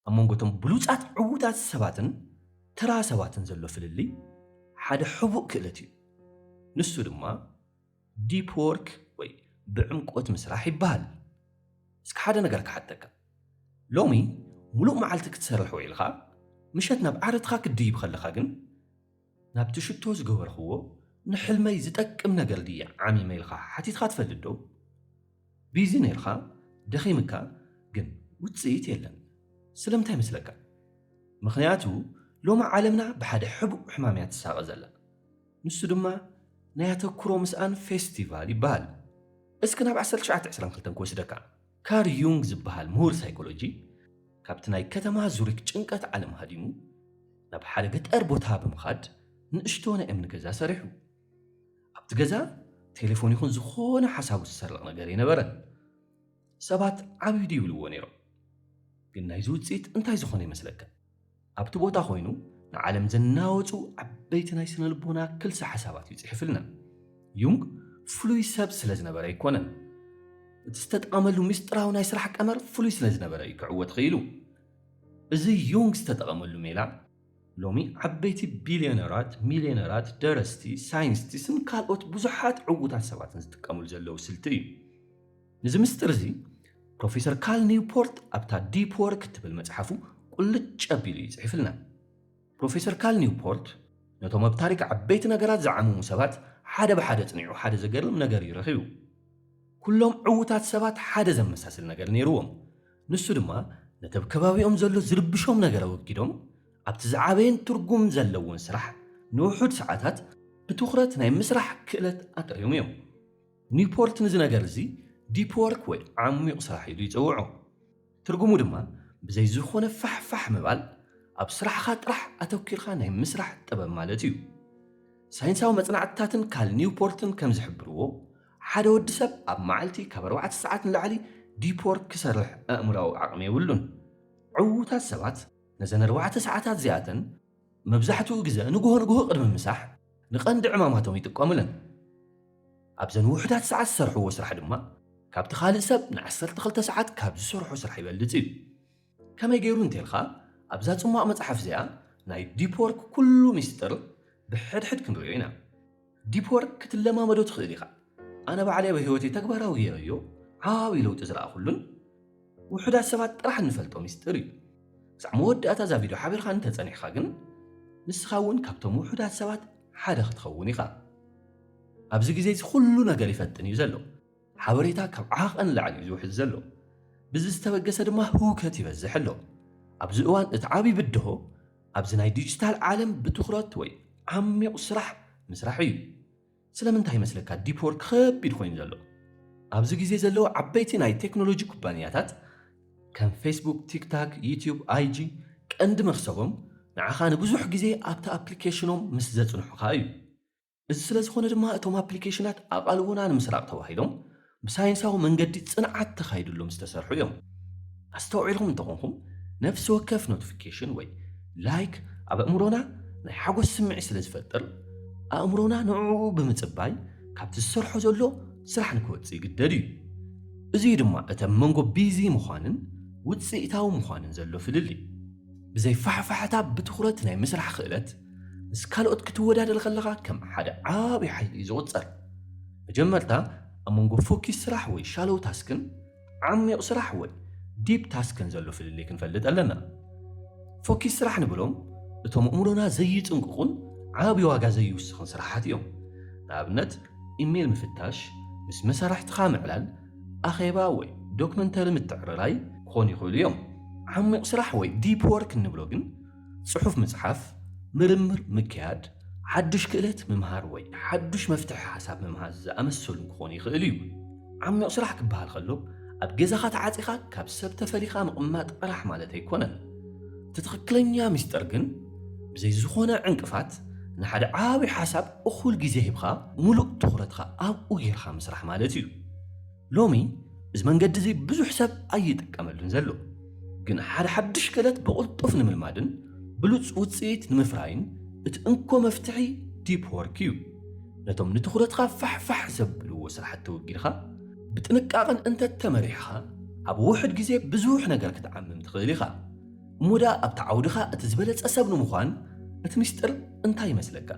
ኣብ መንጎ እቶም ብሉጻት ዕዉታት ሰባትን ተራ ሰባትን ዘሎ ፍልልይ ሓደ ሕቡእ ክእለት እዩ። ንሱ ድማ ዲፕ ወርክ ወይ ብዕምቆት ምስራሕ ይበሃል። እስኪ ሓደ ነገር ክሓተካ። ሎሚ ሙሉእ መዓልቲ ክትሰርሕ ውዒልካ፣ ምሸት ናብ ዓረትኻ ክትድይብ ከለኻ ግን፣ ናብቲ ሽቶ ዝገበርክዎ ንሕልመይ ዝጠቅም ነገር ድየ ዓሚመ ኢልካ ሓቲትካ ትፈልጥ ዶ? ቢዚ ነይርካ፣ ደኺምካ፣ ግን ውጽኢት የለን። ስለምንታይ ይመስለካ? ምኽንያቱ ሎሚ ዓለምና ብሓደ ሕቡእ ሕማም እያ ትሳቐ ዘላ። ንሱ ድማ ናይ ኣተኩሮ ምስኣን ፌስቲቫል ይበሃል። እስኪ ናብ ዓሰርተ ትሽዓተ ዕስራን ክልተን ክወስደካ። ካር ዩንግ ዝበሃል ምሁር ሳይኮሎጂ ካብቲ ናይ ከተማ ዙሪክ ጭንቀት ዓለም ሃዲሙ ናብ ሓደ ገጠር ቦታ ብምኻድ ንእሽቶ ናይ እምኒ ገዛ ሰሪሑ። ኣብቲ ገዛ ቴሌፎን ይኹን ዝኾነ ሓሳቡ ዝሰርቕ ነገር ኣይነበረን። ሰባት ዓብዩ ድዩ ይብልዎ ነይሮም። ግን ናይዚ ውፅኢት እንታይ ዝኾነ ይመስለካ? ኣብቲ ቦታ ኮይኑ ንዓለም ዘናወፁ ዓበይቲ ናይ ስነ ልቦና ክልሰ ሓሳባት እዩ ፅሒፍልና። ዩንግ ፍሉይ ሰብ ስለ ዝነበረ ኣይኮነን። እቲ ዝተጠቐመሉ ምስጢራዊ ናይ ስራሕ ቀመር ፍሉይ ስለ ዝነበረ እዩ ክዕወት ኽኢሉ። እዚ ዩንግ ዝተጠቐመሉ ሜላ ሎሚ ዓበይቲ ቢልዮነራት፣ ሚልዮነራት፣ ደረስቲ፣ ሳይንቲስትን ካልኦት ብዙሓት ዕዉታት ሰባትን ዝጥቀሙሉ ዘለዉ ስልቲ እዩ። ነዚ ምስጢር እዚ ፕሮፌሰር ካል ኒውፖርት ኣብታ ዲፕ ወርክ እትብል መጽሓፉ ቁልጭ ኣቢሉ እዩ ጽሒፍልና። ፕሮፌሰር ካል ኒውፖርት ነቶም ኣብ ታሪክ ዓበይቲ ነገራት ዝዓመሙ ሰባት ሓደ ብሓደ ጽኒዑ ሓደ ዘገርም ነገር እዩ ረኺቡ። ኩሎም ዕዉታት ሰባት ሓደ ዘመሳስል ነገር ነይርዎም። ንሱ ድማ ነቲ ኣብ ከባቢኦም ዘሎ ዝርብሾም ነገር ኣወጊዶም ኣብቲ ዝዓበየን ትርጉም ዘለዎን ስራሕ ንውሑድ ሰዓታት ብትኹረት ናይ ምስራሕ ክእለት ኣጥርዮም እዮም። ኒውፖርት ነዚ ነገር እዚ ዲፕ ወርክ ወይ ዓሚቕ ስራሕ ኢሉ ይጽውዖ። ትርጉሙ ድማ ብዘይ ዝኾነ ፋሕፋሕ ምባል ኣብ ስራሕኻ ጥራሕ ኣተኪርካ ናይ ምስራሕ ጥበብ ማለት እዩ። ሳይንሳዊ መጽናዕትታትን ካል ኒውፖርትን ከም ዝሕብርዎ ሓደ ወዲ ሰብ ኣብ መዓልቲ ካብ ኣርባዕተ ሰዓት ንላዕሊ ዲፕ ወርክ ክሰርሕ ኣእምራዊ ዓቕሚ የብሉን። ዕዉታት ሰባት ነዘን ኣርባዕተ ሰዓታት እዚኣተን መብዛሕትኡ ግዜ ንግሆ ንግሆ ቅድሚ ምሳሕ ንቐንዲ ዕማማቶም ይጥቀሙለን። ኣብዘን ውሑዳት ሰዓት ዝሰርሕዎ ስራሕ ድማ ካብቲ ካልእ ሰብ ንዓሰርተ ክልተ ሰዓት ካብ ዝሰርሖ ስራሕ ይበልጽ እዩ። ከመይ ገይሩ እንተልካ ኣብዛ ጽማቕ መጽሓፍ እዚኣ ናይ ዲፕ ወርክ ኩሉ ሚስጥር ብሕድሕድ ክንሪኦ ኢና። ዲፕ ወርክ ክትለማመዶ ትኽእል ኢኻ። ኣነ ባዕለይ ኣብ ህይወተይ ተግባራዊ ገይረዮ ዓብዪ ለውጢ ዝረኣኹሉን ውሑዳት ሰባት ጥራሕ እንፈልጦ ሚስጥር እዩ። ክሳዕ መወዳእታ እዛ ቪድዮ ሓቢርካ እንተጸኒሕካ ግን ንስኻ እውን ካብቶም ውሑዳት ሰባት ሓደ ክትኸውን ኢኻ። ኣብዚ ግዜ እዚ ኩሉ ነገር ይፈጥን እዩ ዘሎ። ሓበሬታ ካብ ዓቐን ላዕሊ እዩ ዝውሕዝ ዘሎ። ብዚ ዝተበገሰ ድማ ህውከት ይበዝሕ ኣሎ። ኣብዚ እዋን እቲ ዓብዪ ብድሆ ኣብዚ ናይ ዲጂታል ዓለም ብትኹረት ወይ ዓሚቕ ስራሕ ምስራሕ እዩ። ስለምንታይ ይመስለካ ዲፕ ወርክ ከቢድ ኮይኑ ዘሎ? ኣብዚ ግዜ ዘለዉ ዓበይቲ ናይ ቴክኖሎጂ ኩባንያታት ከም ፌስቡክ፣ ቲክታክ፣ ዩቲዩብ፣ ኣይጂ ቀንዲ መኽሰቦም ንዓኻ ንብዙሕ ግዜ ኣብቲ ኣፕሊኬሽኖም ምስ ዘጽንሑኻ እዩ። እዚ ስለ ዝኾነ ድማ እቶም ኣፕሊኬሽናት ኣቓልቦና ንምስራቕ ተባሂሎም ብሳይንሳዊ መንገዲ ጽንዓት ተኻይድሎም ዝተሰርሑ እዮም። ኣስተውዒልኩም እንተኾንኩም ነፍሲ ወከፍ ኖቲፊኬሽን ወይ ላይክ ኣብ ኣእምሮና ናይ ሓጎስ ስምዒት ስለ ዝፈጥር ኣእምሮና ንዕኡ ብምጽባይ ካብቲ ዝሰርሖ ዘሎ ስራሕ ንክወጽእ ይግደድ እዩ። እዚ ድማ እቲ ኣብ መንጎ ቢዚ ምዃንን ውጽኢታዊ ምዃንን ዘሎ ፍልልይ። ብዘይ ፋሕፋሕታ ብትኹረት ናይ ምስራሕ ክእለት ምስ ካልኦት ክትወዳደር ከለኻ ከም ሓደ ዓብዪ ሓይሊ እዩ ዝቑጸር። መጀመርታ ኣብ መንጎ ፎኪስ ስራሕ ወይ ሻሎው ታስክን ዓሚቕ ስራሕ ወይ ዲፕ ታስክን ዘሎ ፍልልይ ክንፈልጥ ኣለና። ፎኪስ ስራሕ ንብሎም እቶም ኣእምሮና ዘይጽንቅቑን ዓብዪ ዋጋ ዘይውስኽን ስራሓት እዮም። ንኣብነት ኢሜይል ምፍታሽ፣ ምስ መሳርሕትኻ ምዕላል፣ ኣኼባ ወይ ዶክመንተሪ ምትዕርራይ ክኾኑ ይኽእሉ እዮም። ዓሚቕ ስራሕ ወይ ዲፕ ወርክ እንብሎ ግን ጽሑፍ ምጽሓፍ፣ ምርምር ምክያድ፣ ሓዱሽ ክእለት ምምሃር ወይ ሓዱሽ መፍትሒ ሓሳብ ምምሃዝ ዝኣመሰሉ ክኾኑ ይኽእሉ እዩ። ዓሚቕ ስራሕ ክበሃል ከሎ ኣብ ገዛኻ ተዓጺኻ ካብ ሰብ ተፈሊኻ ምቕማጥ ጥራሕ ማለት ኣይኮነን። እቲ ትኽክለኛ ሚስጥር ግን ብዘይ ዝኾነ ዕንቅፋት ንሓደ ዓብዪ ሓሳብ እኹል ግዜ ሂብካ ሙሉእ ትኹረትካ ኣብኡ ጌርካ ምስራሕ ማለት እዩ። ሎሚ እዚ መንገዲ እዚ ብዙሕ ሰብ ኣይጥቀመሉን ዘሎ። ግን ሓደ ሓድሽ ክእለት ብቕልጡፍ ንምልማድን ብሉጽ ውጽኢት ንምፍራይን እቲ እንኮ መፍትሒ ዲፕ ወርክ እዩ። ነቶም ንትኹረትካ ፋሕፋሕ ዘብልዎ ስራሕቲ ተወጊድካ ብጥንቃቐን እንተተመሪሕኻ ኣብ ውሑድ ግዜ ብዙሕ ነገር ክትዓምም ትኽእል ኢኻ። እሞ ደኣ ኣብቲ ዓውድኻ እቲ ዝበለጸ ሰብ ንምዃን እቲ ምስጢር እንታይ ይመስለካ?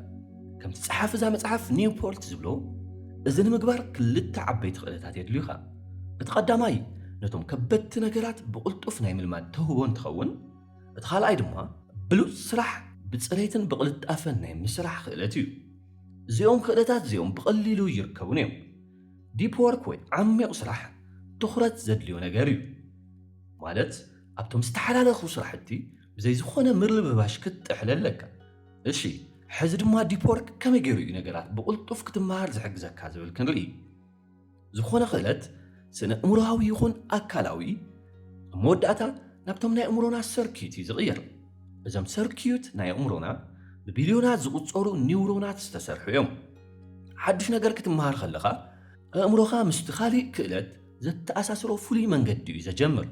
ከምቲ ጸሓፊ እዛ መጽሓፍ ኒውፖርት ዝብሎ፣ እዚ ንምግባር ክልተ ዓበይቲ ክእለታት የድልዩኻ። እቲ ቀዳማይ ነቶም ከበድቲ ነገራት ብቕልጡፍ ናይ ምልማድ ተውህቦ እንትኸውን፣ እቲ ካልኣይ ድማ ብሉጽ ስራሕ ብጽሬትን ብቕልጣፈን ናይ ምስራሕ ክእለት እዩ። እዚኦም ክእለታት እዚኦም ብቐሊሉ ይርከቡን እዮም። ዲፕ ወርክ ወይ ዓሚቕ ስራሕ ትኹረት ዘድልዮ ነገር እዩ። ማለት ኣብቶም ዝተሓላለኹ ስራሕቲ ብዘይ ዝኾነ ምርብባሽ ክትጥሕል ኣለካ። እሺ፣ ሕዚ ድማ ዲፕ ወርክ ከመይ ገይሩ እዩ ነገራት ብቕልጡፍ ክትመሃር ዝሕግዘካ ዝብል ክንርኢ። ዝኾነ ክእለት ስነ እምሮዊ ይኹን ኣካላዊ ኣብ መወዳእታ ናብቶም ናይ እምሮና ሰርኪዩት እዩ ዝቕየር። እዞም ሰርኪዩት ናይ እምሮና ብቢልዮናት ዝቑጸሩ ኒውሮናት ዝተሰርሑ እዮም። ሓድሽ ነገር ክትመሃር ከለኻ ኣእምሮኻ ምስቲ ካሊእ ክእለት ዘተኣሳስሮ ፍሉይ መንገዲ እዩ ዘጀምር።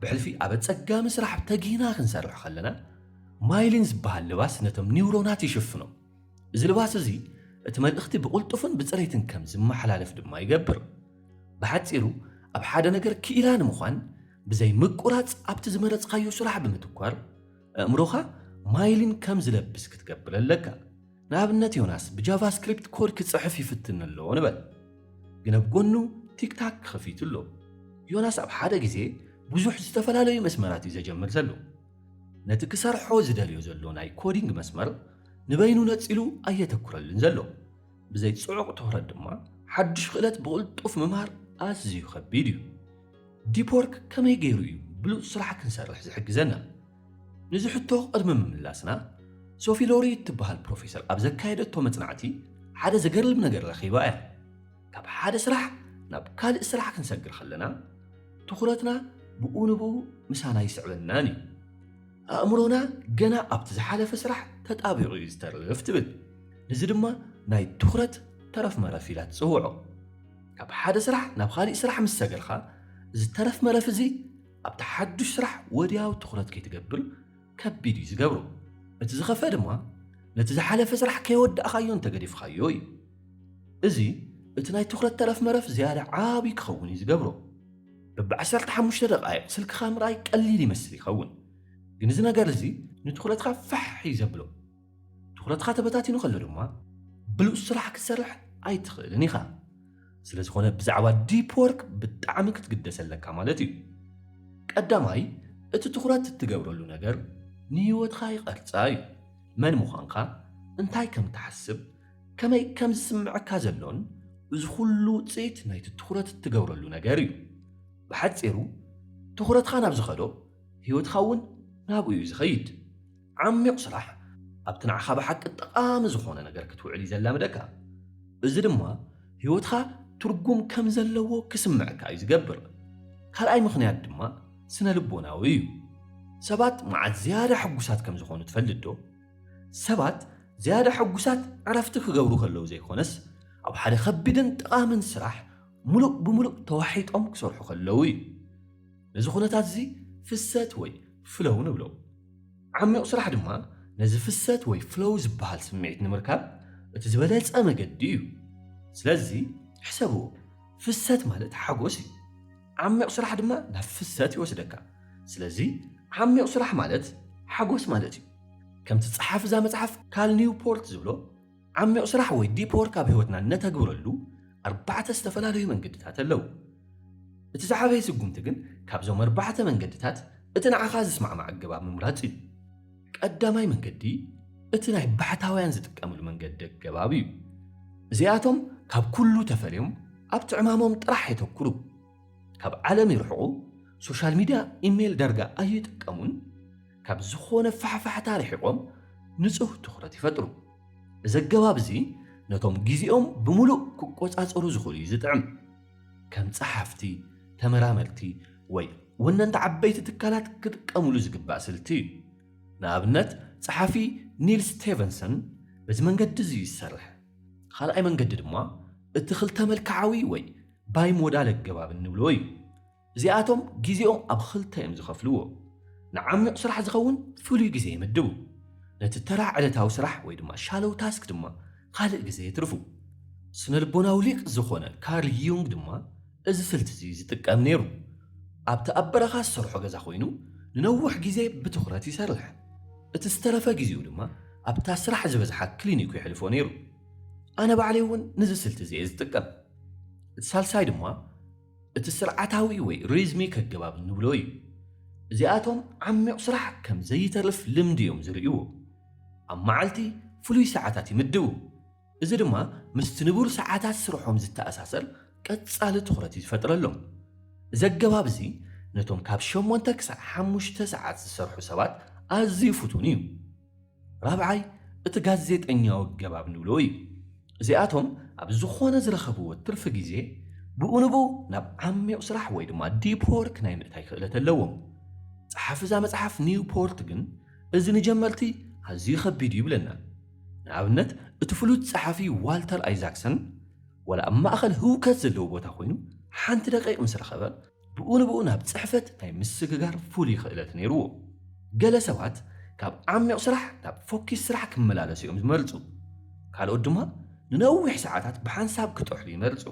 ብሕልፊ ኣብ ኣጸጋሚ ስራሕ ተጊህና ክንሰርሕ ከለና ማይሊን ዝበሃል ልባስ ነቶም ኒውሮናት ይሽፍኖም። እዚ ልባስ እዚ እቲ መልእኽቲ ብቕልጡፍን ብጽሬትን ከም ዝመሓላለፍ ድማ ይገብር። ብሓጺሩ ኣብ ሓደ ነገር ክኢላ ንምዃን ብዘይ ምቁራጽ ኣብቲ ዝመረጽካዮ ስራሕ ብምትኳር ኣእምሮኻ ማይሊን ከም ዝለብስ ክትገብር ኣለካ። ንኣብነት ዮናስ ብጃቫስክሪፕት ኮድ ክጽሕፍ ይፍትን ኣሎ ንበል። ግን ኣብ ጎኑ ቲክታክ ከፊቱ ኣሎ። ዮናስ ኣብ ሓደ ግዜ ብዙሕ ዝተፈላለዩ መስመራት እዩ ዘጀምር ዘሎ። ነቲ ክሰርሖ ዝደልዮ ዘሎ ናይ ኮዲንግ መስመር ንበይኑ ነጺሉ ኣየተኩረሉን ዘሎ። ብዘይ ጽዑቕ ትኹረት ድማ ሓድሽ ክእለት ብቕልጡፍ ምምሃር ኣዝዩ ከቢድ እዩ። ዲፕ ወርክ ከመይ ገይሩ እዩ ብሉጽ ስራሕ ክንሰርሕ ዝሕግዘና? ነዚ ሕቶ ቅድሚ ምምላስና፣ ሶፊ ሎሪ እትበሃል ፕሮፌሰር ኣብ ዘካየደቶ መጽናዕቲ ሓደ ዘገርም ነገር ረኺባ እያ። ካብ ሓደ ስራሕ ናብ ካልእ ስራሕ ክንሰግር ከለና ትኹረትና ብኡ ንብኡ ምሳና ይስዕበናን እዩ። ኣእምሮና ገና ኣብቲ ዝሓለፈ ስራሕ ተጣቢቑ እዩ ዝተርፍ ትብል። ነዚ ድማ ናይ ትኹረት ተረፍ መረፍ ኢላ ትጽውዖ። ካብ ሓደ ስራሕ ናብ ካሊእ ስራሕ ምስ ሰገርካ፣ እዚ ተረፍ መረፍ እዚ ኣብቲ ሓዱሽ ስራሕ ወዲያው ትኹረት ከይትገብር ከቢድ እዩ ዝገብሮ። እቲ ዝኸፍአ ድማ ነቲ ዝሓለፈ ስራሕ ከይወዳእካዮ እንተገዲፍካዮ እዩ። እዚ እቲ ናይ ትኹረት ተረፍ መረፍ ዝያዳ ዓቢ ክኸውን እዩ ዝገብሮ። በብዓሰርተ ሓሙሽተ ደቓይቕ ስልክኻ ምርኣይ ቀሊል ይመስል ይኸውን፣ ግን እዚ ነገር እዚ ንትኹረትካ ፋሕ እዩ ዘብሎ። ትኹረትካ ተበታቲኑ ከሎ ድማ ብሉጽ ስራሕ ክትሰርሕ ኣይትኽእልን ኢኻ። ስለ ዝኾነ ብዛዕባ ዲፕ ወርክ ብጣዕሚ ክትግደስ ኣለካ ማለት እዩ። ቀዳማይ፣ እቲ ትኹረት እትገብረሉ ነገር ንህይወትካ ይቐርጻ እዩ። መን ምዃንካ፣ እንታይ ከም ትሓስብ፣ ከመይ ከም ዝስምዐካ ዘሎን፣ እዚ ኩሉ ውጽኢት ናይቲ ትኹረት እትገብረሉ ነገር እዩ። ብሓጺሩ፣ ትኹረትካ ናብ ዝኸዶ፣ ህይወትካ እውን ናብኡ እዩ ዝኸይድ። ዓሚቕ ስራሕ ኣብቲ ንዓኻ ብሓቂ ጠቓሚ ዝኾነ ነገር ክትውዕል እዩ ዘላምደካ። እዚ ድማ ህይወትካ ትርጉም ከም ዘለዎ ክስምዐካ እዩ ዝገብር። ካልኣይ ምኽንያት ድማ ስነ ልቦናዊ እዩ። ሰባት መዓት ዝያዳ ሕጉሳት ከም ዝኾኑ ትፈልጥ ዶ? ሰባት ዝያዳ ሕጉሳት ዕረፍቲ ክገብሩ ከለዉ ዘይኮነስ፣ ኣብ ሓደ ከቢድን ጠቓምን ስራሕ ሙሉእ ብሙሉእ ተዋሒጦም ክሰርሑ ከለዉ እዩ። ነዚ ኩነታት እዚ ፍሰት ወይ ፍሎው ንብሎ። ዓሚቕ ስራሕ ድማ ነዚ ፍሰት ወይ ፍሎው ዝበሃል ስምዒት ንምርካብ እቲ ዝበለጸ መገዲ እዩ። ስለዚ ሕሰብዎ፣ ፍሰት ማለት ሓጎስ እዩ። ዓሚቕ ስራሕ ድማ ናብ ፍሰት ይወስደካ። ስለዚ ዓሚቕ ስራሕ ማለት ሓጎስ ማለት እዩ። ከምቲ ጸሓፊ እዛ መጽሓፍ ካል ኒውፖርት ዝብሎ፣ ዓሚቕ ስራሕ ወይ ዲፕ ወርክ ኣብ ህይወትና እነተግብረሉ ኣርባዕተ ዝተፈላለዩ መንገድታት ኣለዉ። እቲ ዝዓበየ ስጉምቲ ግን ካብዞም ኣርባዕተ መንገድታት እቲ ንዓኻ ዝስማዕማዕ ኣገባብ ምምራጽ እዩ። ቀዳማይ መንገዲ እቲ ናይ ባሕታውያን ዝጥቀምሉ መንገዲ ኣገባብ እዩ። እዚኣቶም ካብ ኩሉ ተፈልዮም ኣብቲ ዕማሞም ጥራሕ የተኩሩ። ካብ ዓለም ይርሕቑ፣ ሶሻል ሚድያ፣ ኢሜይል ዳርጋ ኣይጥቀሙን። ካብ ዝኾነ ፋሕፋሕታ ርሒቖም ንጹህ ትኹረት ይፈጥሩ። እዚ ኣገባብ እዚ ነቶም ግዜኦም ብምሉእ ክቆጻጸሩ ዝኽእሉ እዩ ዝጥዕም። ከም ጸሓፍቲ፣ ተመራመርቲ ወይ ወነንቲ ዓበይቲ ትካላት ክጥቀምሉ ዝግባእ ስልቲ እዩ። ንኣብነት፣ ጸሓፊ ኒል ስቴቨንሰን በዚ መንገዲ እዚ ይሰርሕ። ካልኣይ መንገዲ ድማ እቲ ክልተ መልክዓዊ ወይ ባይሞዳል ኣገባብ እንብሎ እዩ። እዚኣቶም ግዜኦም ኣብ ክልተ እዮም ዝኸፍልዎ። ንዓሚቕ ስራሕ ዝኸውን ፍሉይ ግዜ ይምድቡ። ነቲ ተራ ዕለታዊ ስራሕ ወይ ድማ ሻሎው ታስክ ድማ ካልእ ግዜ የትርፉ። ስነ ልቦናዊ ሊቅ ዝኾነ ካርል ዩንግ ድማ እዚ ስልቲ እዚ ዝጥቀም ነይሩ። ኣብቲ ኣብ በረኻ ዝሰርሖ ገዛ ኮይኑ ንነዊሕ ግዜ ብትኹረት ይሰርሕ። እቲ ዝተረፈ ግዜኡ ድማ ኣብታ ስራሕ ዝበዝሓ ክሊኒኩ የሕልፎ ነይሩ። ኣነ ባዕለይ እውን ነዚ ስልቲ እዚ እየ ዝጥቀም። እቲ ሳልሳይ ድማ እቲ ስርዓታዊ ወይ ሪዝሚክ ኣገባብ እንብሎ እዩ። እዚኣቶም ዓሚቕ ስራሕ ከም ዘይተርፍ ልምዲ እዮም ዝርእይዎ። ኣብ መዓልቲ ፍሉይ ሰዓታት ይምድቡ። እዚ ድማ ምስቲ ንቡር ሰዓታት ስርሖም ዝተኣሳሰር ቀጻሊ ትኹረት እዩ ዝፈጥረሎም። እዚ ኣገባብ እዚ ነቶም ካብ ሸሞንተ ክሳዕ ሓሙሽተ ሰዓት ዝሰርሑ ሰባት ኣዝዩ ፍቱን እዩ። ራብዓይ፣ እቲ ጋዜጠኛዊ ኣገባብ ንብሎ እዩ። እዚኣቶም ኣብ ዝኾነ ዝረኸብዎ ትርፊ ግዜ ብኡ ንብኡ ናብ ዓሚቕ ስራሕ ወይ ድማ ዲፕ ወርክ ናይ ምእታይ ክእለት ኣለዎም። ጸሓፊ እዛ መጽሓፍ ኒውፖርት ግን እዚ ንጀመርቲ ኣዝዩ ከቢድ እዩ ይብለና። ንኣብነት እቲ ፍሉጥ ጸሓፊ ዋልተር ኣይዛክሰን ዋላ ኣብ ማእኸል ህውከት ዘለዎ ቦታ ኮይኑ ሓንቲ ደቂቕ ምስ ረኸበ ብኡ ንብኡ ናብ ጽሕፈት ናይ ምስግጋር ፍሉይ ክእለት ነይርዎ። ገለ ሰባት ካብ ዓሚቕ ስራሕ ናብ ፎኪስ ስራሕ ክመላለሱ እዮም ዝመርጹ። ካልኦት ድማ ንነዊሕ ሰዓታት ብሓንሳብ ክጥሕሉ ይመርጹ።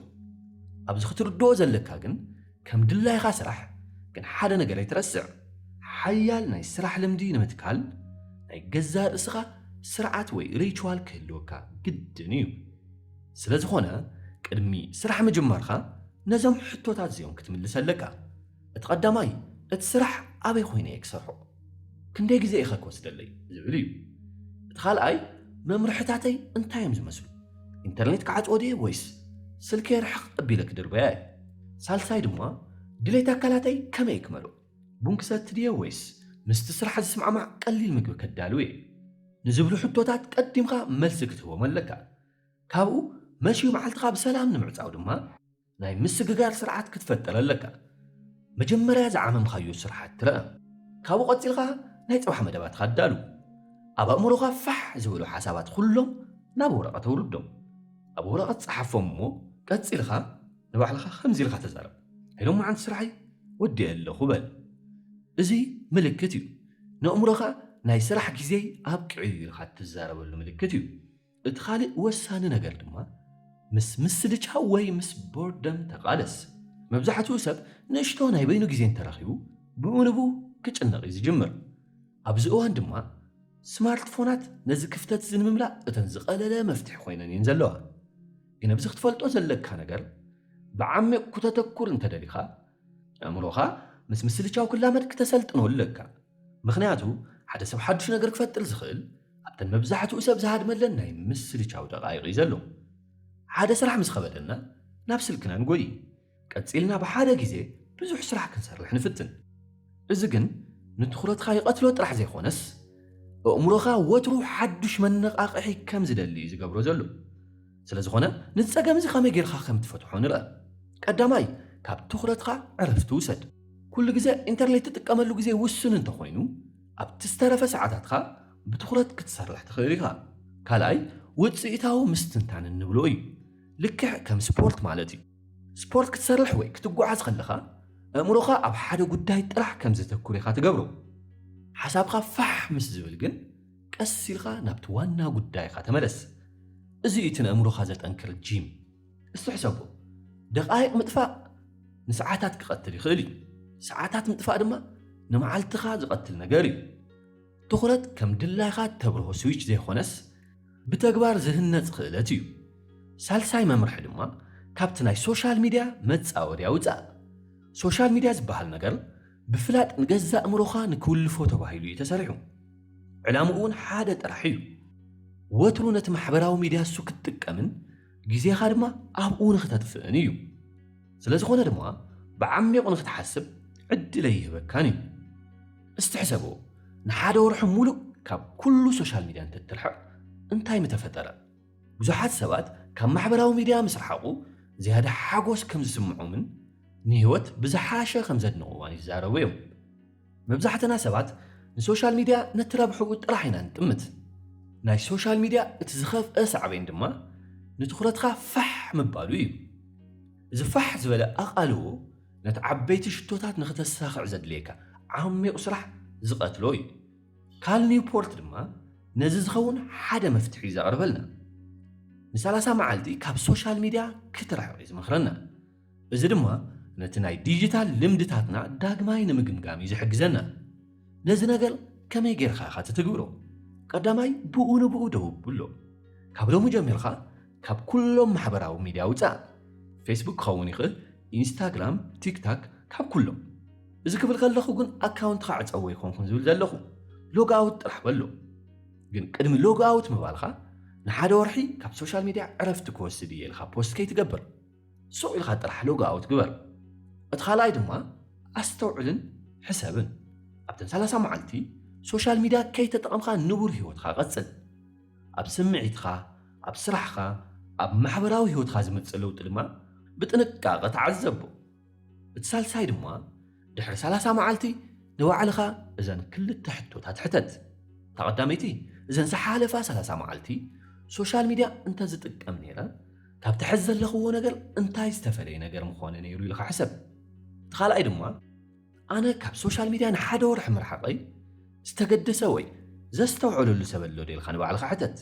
ኣብዚ ክትርድኦ ዘለካ ግን ከም ድላይኻ ስራሕ፣ ግን ሓደ ነገር ኣይትረስዕ። ሓያል ናይ ስራሕ ልምዲ ንምትካል ናይ ገዛእ ርእስኻ ስርዓት ወይ ሪችዋል ክህልወካ ግድን እዩ። ስለ ዝኾነ ቅድሚ ስራሕ ምጅማርካ ነዞም ሕቶታት እዚኦም ክትምልስ ኣለካ። እቲ ቀዳማይ፣ እቲ ስራሕ ኣበይ ኮይነ እየ ክሰርሖ? ክንደይ ግዜ ኢኸ ክወስደለይ? ዝብል እዩ። እቲ ካልኣይ፣ መምርሕታተይ እንታይ እዮም ዝመስሉ? ኢንተርኔት ክዓጽዎ ድየ ወይስ ስልከይ ርሕቕ ኣቢለ ክድርበያ እየ? ሳልሳይ ድማ፣ ድሌት ኣካላተይ ከመይ ክመልኦ? ቡን ክሰቲ ድየ ወይስ ምስቲ ስራሕ ዝስማዕማዕ ቀሊል ምግቢ ከዳልው እየ? ንዝብሉ ሕቶታት ቀዲምካ መልሲ ክትህቦም ኣለካ። ካብኡ መሽዩ መዓልትኻ ብሰላም ንምዕጻው ድማ ናይ ምስግጋር ስርዓት ክትፈጥር ኣለካ። መጀመርያ ዝዓመምካዮ ስርሓት ትረአ። ካብኡ ቀጺልካ ናይ ጽባሕ መደባትካ ኣዳሉ። ኣብ ኣእምሮኻ ፋሕ ዝበሉ ሓሳባት ኩሎም ናብ ወረቐት ኣውርዶም። ኣብ ወረቐት ጸሓፎም እሞ ቀጺልካ ንባዕልኻ ከምዚ ኢልካ ተዛረብ። ናይ ሎማዓንቲ ስራሐይ ወዲኤ ኣለኹ በል። እዚ ምልክት እዩ። ነእምሮኻ ናይ ስራሕ ግዜይ ኣብቂዑ እዩ ኢልካ እትዛረበሉ ምልክት እዩ። እቲ ካልእ ወሳኒ ነገር ድማ ምስ ምስልቻው ወይ ምስ ቦርደም ተቓለስ። መብዛሕትኡ ሰብ ንእሽቶ ናይ በይኑ ግዜ እንተረኺቡ ብኡ ንብኡ ክጭነቕ እዩ ዝጅምር። ኣብዚ እዋን ድማ ስማርትፎናት ነዚ ክፍተት እዚ ንምምላእ እተን ዝቐለለ መፍትሒ ኮይነን እየን ዘለዋ። ግን ኣብዚ ክትፈልጦ ዘለካ ነገር ብዓሚቕ ኩተተኩር እንተደሊኻ ኣእምሮኻ ምስ ምስልቻው ክላመድ ክተሰልጥኖ ኣለካ። ምኽንያቱ ሓደ ሰብ ሓድሽ ነገር ክፈጥር ዝኽእል ኣብተን መብዛሕትኡ ሰብ ዝሃድመለን ናይ ምስልቻው ደቓይቕ እዩ ዘሎ። ሓደ ስራሕ ምስ ኸበደና ናብ ስልክና ንጎይ። ቀጺልና ብሓደ ግዜ ብዙሕ ስራሕ ክንሰርሕ ንፍትን። እዚ ግን ንትኹረትካ ይቐትሎ ጥራሕ ዘይኮነስ ኣእምሮኻ ወትሩ ሓዱሽ መነቓቕሒ ከም ዝደሊ እዩ ዝገብሮ ዘሎ። ስለ ዝኾነ ንጸገም እዚ ከመይ ጌርካ ከም ትፈትሖ ንርአ። ቀዳማይ ካብ ትኹረትካ ዕረፍቲ ውሰድ። ኩሉ ግዜ ኢንተርኔት ትጥቀመሉ ግዜ ውሱን እንተኾይኑ ኣብቲ ዝተረፈ ሰዓታትካ ብትኹረት ክትሰርሕ ትኽእል ኢኻ። ካልኣይ ውጽኢታዊ ምስትንታን እንብሎ እዩ። ልክዕ ከም ስፖርት ማለት እዩ። ስፖርት ክትሰርሕ ወይ ክትጓዓዝ ከለኻ ኣእምሮኻ ኣብ ሓደ ጉዳይ ጥራሕ ከም ዘተኩር ኢኻ ትገብሮ። ሓሳብኻ ፋሕ ምስ ዝብል ግን ቀስ ኢልካ ናብቲ ዋና ጉዳይኻ ተመለስ። እዚ እዩ እቲ ንኣእምሮኻ ዘጠንክር ጂም። እስቲ ሕሰቦ፣ ደቓይቕ ምጥፋእ ንሰዓታት ክቐትል ይኽእል እዩ። ሰዓታት ምጥፋእ ድማ ንመዓልትኻ ዝቐትል ነገር እዩ። ትኹረት ከም ድላይኻ እተብርሆ ስዊች ዘይኮነስ ብተግባር ዝህነጽ ክእለት እዩ። ሳልሳይ መምርሒ ድማ ካብቲ ናይ ሶሻል ሚድያ መጻወድያ ውጻእ። ሶሻል ሚድያ ዝበሃል ነገር ብፍላጥ ንገዛእ ኣእምሮኻ ንክውልፎ ተባሂሉ እዩ ተሰሪሑ። ዕላምኡ እውን ሓደ ጥራሕ እዩ። ወትሩ ነቲ ማሕበራዊ ሚድያ እሱ ክትጥቀምን ግዜኻ ድማ ኣብኡ ንክተጥፍእን እዩ። ስለ ዝኾነ ድማ ብዓሚቑ ንክትሓስብ ዕድል ኣይህበካን እዩ። እስቲ ሕሰቦ፣ ንሓደ ወርሒ ሙሉእ ካብ ኩሉ ሶሻል ሚድያ እንተትርሕቕ እንታይ ምተፈጠረ? ብዙሓት ሰባት ካብ ማሕበራዊ ሚድያ ምስ ረሓቑ ዝያዳ ሓጎስ ከም ዝስምዖምን ንህይወት ብዝሓሸ ከም ዘድንቕዋን ይዛረቡ እዮም። መብዛሕትና ሰባት ንሶሻል ሚድያ ነቲ ረብሕኡ ጥራሕ ኢና ንጥምት። ናይ ሶሻል ሚድያ እቲ ዝኸፍአ ሳዕቤን ድማ ንትኹረትካ ፋሕ ምባሉ እዩ። እዚ ፋሕ ዝበለ ኣቓልቦ ነቲ ዓበይቲ ሽቶታት ንኽተሳኽዕ ዘድልየካ ዓሚቕ ስራሕ ዝቐትሎ እዩ። ካል ኒውፖርት ድማ ነዚ ዝኸውን ሓደ መፍትሒ እዩ ዘቕርበልና። ንሰላሳ መዓልቲ ካብ ሶሻል ሚድያ ክትርሕቕ እዩ ዝመኽረና። እዚ ድማ ነቲ ናይ ዲጂታል ልምድታትና ዳግማይ ንምግምጋም እዩ ዝሕግዘና። ነዚ ነገር ከመይ ጌርካ ኢኻ ትትግብሮ? ቀዳማይ ብኡ ንብኡ ደው ብሎ። ካብ ሎሚ ጀሚርካ ካብ ኩሎም ማሕበራዊ ሚድያ ውጻእ። ፌስቡክ ክኸውን ይኽእል፣ ኢንስታግራም፣ ቲክታክ፣ ካብ ኩሎም። እዚ ክብል ከለኹ ግን ኣካውንትኻ ዕጸዎ ኣይኮንኩን ዝብል ዘለኹ፣ ሎግ ኣውት ጥራሕ በሎ። ግን ቅድሚ ሎግ ኣውት ምባልካ ንሓደ ወርሒ ካብ ሶሻል ሚድያ ዕረፍቲ ክወስድ እየ ኢልካ ፖስት ከይትገብር። ሱቕ ኢልካ ጥራሕ ሎግ ኣውት ግበር። እቲ ካልኣይ ድማ ኣስተውዕልን ሕሰብን። ኣብተን ሰላሳ መዓልቲ ሶሻል ሚድያ ከይተጠቐምካ ንቡር ህይወትካ ቀጽል። ኣብ ስምዒትካ፣ ኣብ ስራሕካ፣ ኣብ ማሕበራዊ ህይወትካ ዝመጽእ ለውጢ ድማ ብጥንቃቐ ተዓዘቦ። እቲ ሳልሳይ ድማ ድሕሪ ሰላሳ መዓልቲ ንባዕልኻ እዘን ክልተ ሕቶታት ሕተት። እታ ቀዳመይቲ፣ እዘን ዝሓለፋ ሰላሳ መዓልቲ ሶሻል ሚድያ እንተዝጥቀም ነይረ፣ ካብቲ ሕዚ ዘለኽዎ ነገር እንታይ ዝተፈለየ ነገር ምኾነ ነይሩ ኢልካ ሕሰብ። እቲ ካልኣይ ድማ፣ ኣነ ካብ ሶሻል ሚድያ ንሓደ ወርሒ ምርሓቐይ ዝተገደሰ ወይ ዘስተውዕለሉ ሰብ ኣሎ ዶ ኢልካ ንባዕልኻ ሕተት።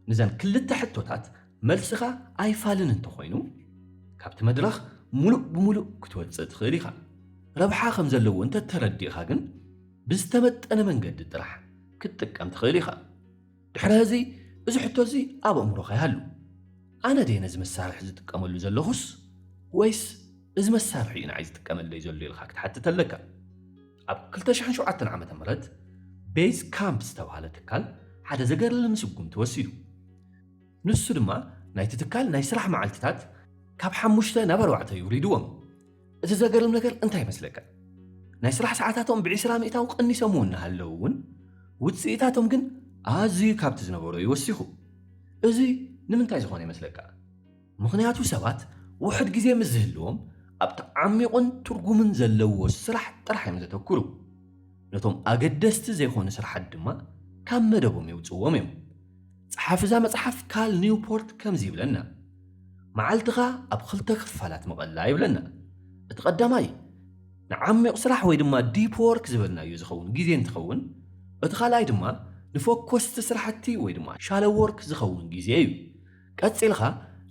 ንዘን ክልተ ሕቶታት መልስኻ ኣይፋልን እንተኾይኑ፣ ካብቲ መድረኽ ሙሉእ ብሙሉእ ክትወጽእ ትኽእል ኢኻ። ረብሓ ከም ዘለዎ እንተተረዲእኻ ግን፣ ብዝተመጠነ መንገዲ ጥራሕ ክትጥቀም ትኽእል ኢኻ። ድሕሪ እዚ፣ እዚ ሕቶ እዚ ኣብ ኣእምሮኻ ይሃሉ። ኣነ ድየ ነዚ መሳርሒ ዝጥቀመሉ ዘለኹስ፣ ወይስ እዚ መሳርሒ እዩ ንዓይ ዝጥቀመለይ ዘሎ ኢልካ ክትሓትት ኣለካ። ኣብ ክልተ ሽሕን ሸውዓተን ዓመተ ምህረት ቤዝ ካምፕ ዝተባህለ ትካል ሓደ ዘገርም ስጉምቲ ወሲዱ። ንሱ ድማ ናይቲ ትካል ናይ ስራሕ መዓልትታት ካብ ሓሙሽተ ናብ ኣርባዕተ ይውሪድዎም። እቲ ዘገርም ነገር እንታይ ይመስለካ? ናይ ስራሕ ሰዓታቶም ብዒስራ ሚእታዊ ቀኒሶምዎ እናሃለዉ እውን፣ ውፅኢታቶም ግን ኣዝዩ ካብቲ ዝነበሮ እዩ ወሲኹ። እዚ ንምንታይ ዝኾነ ይመስለካ? ምኽንያቱ ሰባት ውሑድ ግዜ ምስ ዝህልዎም ኣብቲ ዓሚቑን ትርጉምን ዘለዎ ስራሕ ጥራሕ እዮም ዘተኩሩ። ነቶም ኣገደስቲ ዘይኮኑ ስራሓት ድማ ካብ መደቦም የውፅዎም እዮም። ጸሓፊ እዛ መጽሓፍ ካል ኒውፖርት ከምዚ ይብለና፣ መዓልትኻ ኣብ ክልተ ክፋላት ምቐላ ይብለና። እቲ ቀዳማይ ንዓሚቕ ስራሕ ወይ ድማ ዲፕ ወርክ ዝበልናዮ ዝኸውን ግዜ እንትኸውን፣ እቲ ካልኣይ ድማ ንፎኮስቲ ስራሕቲ ወይ ድማ ሻሎ ወርክ ዝኸውን ግዜ እዩ። ቀጺልኻ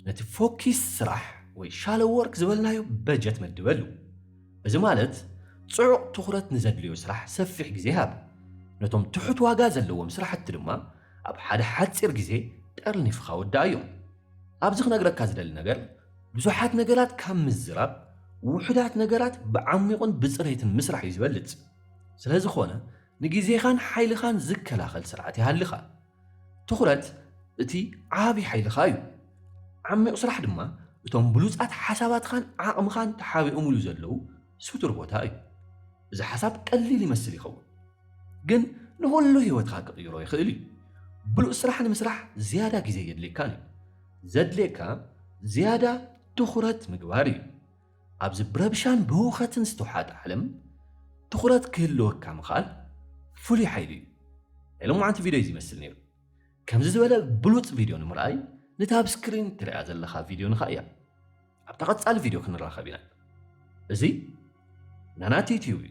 ነቲ ፎኪስ ስራሕ ወይ ሻሎ ወርክ ዝበልናዮ በጀት መድበሉ። እዚ ማለት ጽዑቕ ትኹረት ንዘድልዮ ስራሕ ሰፊሕ ግዜ ሃብ። ነቶም ትሑት ዋጋ ዘለዎም ስራሕቲ ድማ ኣብ ሓደ ሓጺር ግዜ ጠርኒፍኻ ወድኣዮም። ኣብዚ ክነግረካ ዝደሊ ነገር፣ ብዙሓት ነገራት ካብ ምዝራብ ውሑዳት ነገራት ብዓሚቑን ብጽሬትን ምስራሕ እዩ ዝበልጽ። ስለ ዝኾነ ንግዜኻን ሓይልኻን ዝከላኸል ስርዓት ይሃልኻ። ትኹረት እቲ ዓቢ ሓይልኻ እዩ። ዓሚቕ ስራሕ ድማ እቶም ብሉጻት ሓሳባትኻን ዓቕምኻን ተሓቢኦምሉ ዘለዉ ስቱር ቦታ እዩ። እዚ ሓሳብ ቀሊል ይመስል ይኸውን፣ ግን ንኹሉ ህይወትካ ክቕይሮ ይኽእል እዩ። ብሉጽ ስራሕ ንምስራሕ ዝያዳ ግዜ የድልየካን እዩ። ዘድልየካ ዝያዳ ትኹረት ምግባር እዩ። ኣብዚ ብረብሻን ብህውኸትን ዝተውሓጠ ዓለም ትኹረት ክህልወካ ምኽኣል ፍሉይ ሓይሊ እዩ። ናይ ሎማዓንቲ ቪድዮ እዚ ይመስል ነይሩ። ከምዚ ዝበለ ብሉጽ ቪድዮ ንምርኣይ ነታ ኣብ ስክሪን ትሪኣ ዘለኻ ቪድዮ ንኻ እያ። ኣብታ ቀጻሊ ቪድዮ ክንራኸብ ኢና። እዚ ናናቲ ዩቲዩብ እዩ።